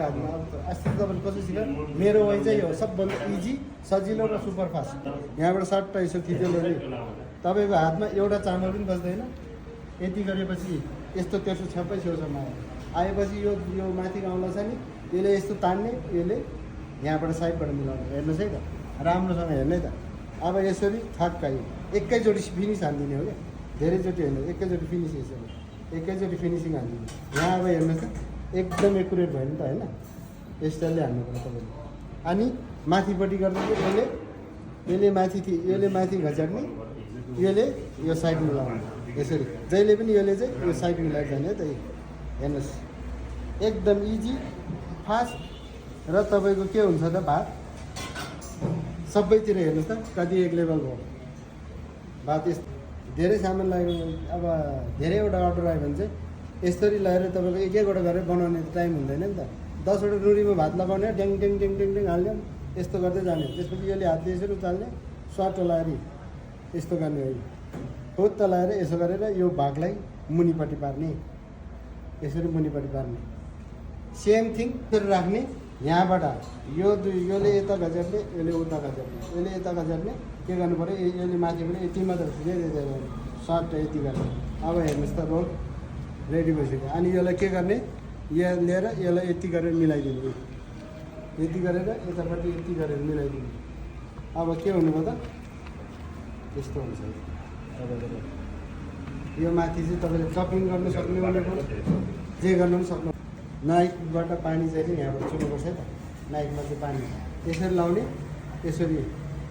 अस्ति तपाईँले कसो सिक्यो मेरो way चाहिँ हो सबभन्दा इजी सजिलो र सुपर फास्ट यहाँबाट सट्ट यसो थिच्यो भने तपाईँको हातमा एउटा चामल पनि बस्दैन यति गरेपछि यस्तो तेर्सो छ्याप्पै छेउसम्म आयो आएपछि यो माथि गाउँला छ नि यसले यस्तो तान्ने यसले यहाँबाट साइडबाट मिलाउने हेर्नुहोस् है त राम्रोसँग हेर्नु है त अब यसरी ठक्क एकैचोटि फिनिस हानिदिने हो क्या धेरैचोटि होइन एकैचोटि फिनिस यसरी एकैचोटि फिनिसिङ हानिदिने यहाँ अब हेर्नुहोस् त एकदम एकुरेट भयो नि त होइन यस्तोले हान्नु पर्छ तपाईँले अनि माथिपट्टि गर्दा चाहिँ यसले माथि घचाड्ने यसले यो साइड मिलाउने यसरी जहिले पनि यसले चाहिँ यो साइड मिलाएर जाने है त हेर्नुहोस् एकदम इजी फास्ट र तपाईँको के हुन्छ त भात सबैतिर हेर्नुहोस् त कति एक लेभल भयो भात यस्तो धेरै सामान लाग्यो अब धेरैवटा अर्डर आयो भने चाहिँ यसरी लगाएर तपाईँको एक एकवटा गरेर बनाउने टाइम हुँदैन नि त 10वटा रुडीमा भात लगाउने ड्याङ ड्याङ ड्याङ ड्याङ ड्याङ हाल्ने यस्तो गर्दै जाने त्यसपछि यसले हातले यसरी उचाल्ने स्वाट लगाएर यस्तो गर्ने हो खोत लगाएर यसो गरेर यो भागलाई मुनिपट्टि पार्ने यसरी मुनिपट्टि पार्ने सेम थिङ यसरी राख्ने यहाँबाट योले यता घचाड्ने यसले उता घचाड्ने यसले यता घचाड्ने के गर्नु पऱ्यो यसले माथिबाट यति मात्र दिँदै सर्ट यति गर्ने अब हेर्नुहोस् त रोल रेडी भइसक्यो अनि यसलाई के गर्ने यहाँ लिएर यसलाई यति गरेर मिलाइदिनु यति गरेर यतापट्टि यति गरेर मिलाइदिनु अब के हुनुभयो त यस्तो हुन्छ तपाईँको यो माथि चाहिँ तपाईँले चपिङ गर्नु सक्नुहुनेको जे गर्नु पनि सक्नु नाइफबाट पानी चाहिँ यहाँबाट चुन्नुपर्छ है त नाइफमा चाहिँ पानी यसरी लाउने यसरी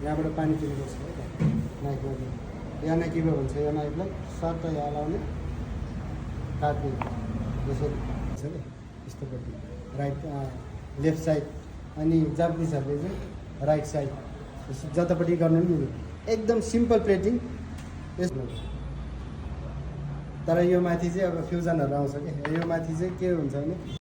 यहाँबाट पानी चुन्नुपर्छ है त नाइफमा चाहिँ यहाँ के भयो भन्छ यो नाइफलाई सर्ट यहाँ लाउने काट्ने यसरी छ नि यस्तोपट्टि राइट लेफ्ट साइड अनि जापानिजहरूले चाहिँ राइट साइड जतापट्टि गर्नु पनि मिल्यो एकदम सिम्पल प्लेटिङ यस्तो तर यो माथि चाहिँ अब फ्युजनहरू आउँछ कि यो माथि चाहिँ के हुन्छ भने